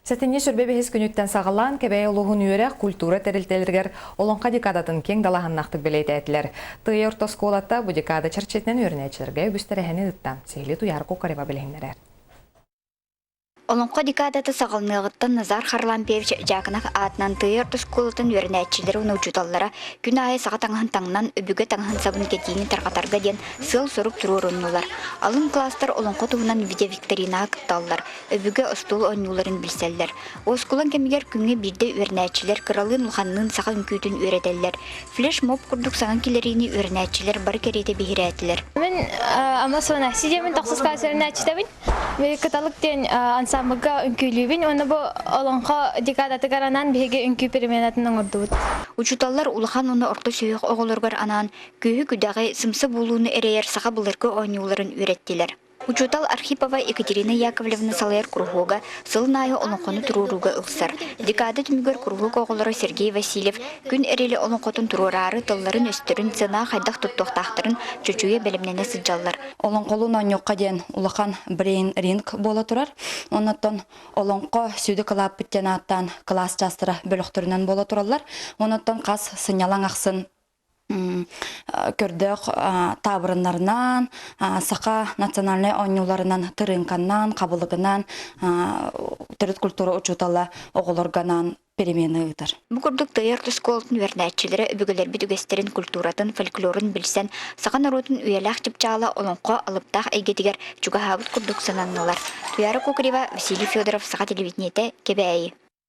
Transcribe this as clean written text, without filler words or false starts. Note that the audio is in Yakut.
Сэтинньи сүрбэ бэһис күнүттэн саҕалаан Кэбээйи улууһун үөрэх, культура тэрилтэлэригэр Олоҥхо декадатын киэҥ далааһыннаахтык бэлиэтээтилэр. Тыйа орто оскуолата бу декада чэрчитинэн үөрэнээччилэргэ үгүс тэрээһини ыытта. Сиһилии Туйаара Кокарева билиһиннэрэр. Олоҥхо декадата саҕаланыаҕыттан Назар Харлампьевич Дьяконов аатынан Тыйа орто оскуолатын үөрэнээччилэрэ уонна учууталлара күн аайы саха таҥаһын таҥнан, өбүгэ таҥаһын сабын кэтиини тарҕатарга диэн сыал-сорук туруоруннулар. Алын кылаастар олоҥхо туһунан видеовикторинаҕа кытталлар, өбүгэ остуол оонньууларын билсэллэр. Уоскулаҥ кэмигэр күҥҥэ биирдэ үөрэнээччилэр кыралыын-улаханныын саха үҥкүүтүн үөрэтэллэр. Флешмоб курдук саҥа киллэриини үөрэнээччилэр бары кэриэтэ биһирээтилэр. Мин Амасона сидиэмин тахсыс класс үөрэнээччитэбин. Биһиги Кыталык диэн ансамблга үҥкүүлүүбүн уонна бу олоҥхо декадатыгар анаан биһиги үҥкүү переменатын оҥордубут. Учууталлар улахан уонна орто сүһүөх оҕолоругар анаан күүһү-күдэҕи, сымса буолууну эрэйэр саха былыргы оонньууларын үөрэттилэр. Учуутал Архипова Екатерина Яковлевна салайар куруһуога сылын аайы олоҥхону туруорууга ылсар. Декада түмүгэр куруһуок оҕолоро Сергей Васильев Күн Эрили олоҥхотун туруораары тылларын-өстөрүн, сцена хайдах туттуохтаахтарын чочуйа бэлэмнэнэ сылдьаллар. Олоҥхолуун оонньуохха диэн улахан брейн-ринг буола турар. Оннуттан олоҥхо сүдү кылааппыт диэн ааттаан кылаас чаастара бөлөхтөрүнэн буола тураллар. Оннуттан хас сынньалаҥ ахсын көрдөөх таабырыннарынан, саха национальнай оонньууларынан, тырыыҥканнан, хабылыгынан төрүт культура учуутала оҕолорго анаан перемена ыытар. Бу курдук Тыйар оскуолатын үөрэнээччилэрэ өбүгэлэрбит үгэстэрин, культуратын, фольклорун билсэн, саха норуотун үйэлээх чыпчаала олоҥхо алыптаах эйгэтигэр чугаһаабыт курдук сананнылар. Туяра Кокарева, Василий Федоров, Саха телевидениетэ, Кэбээйи.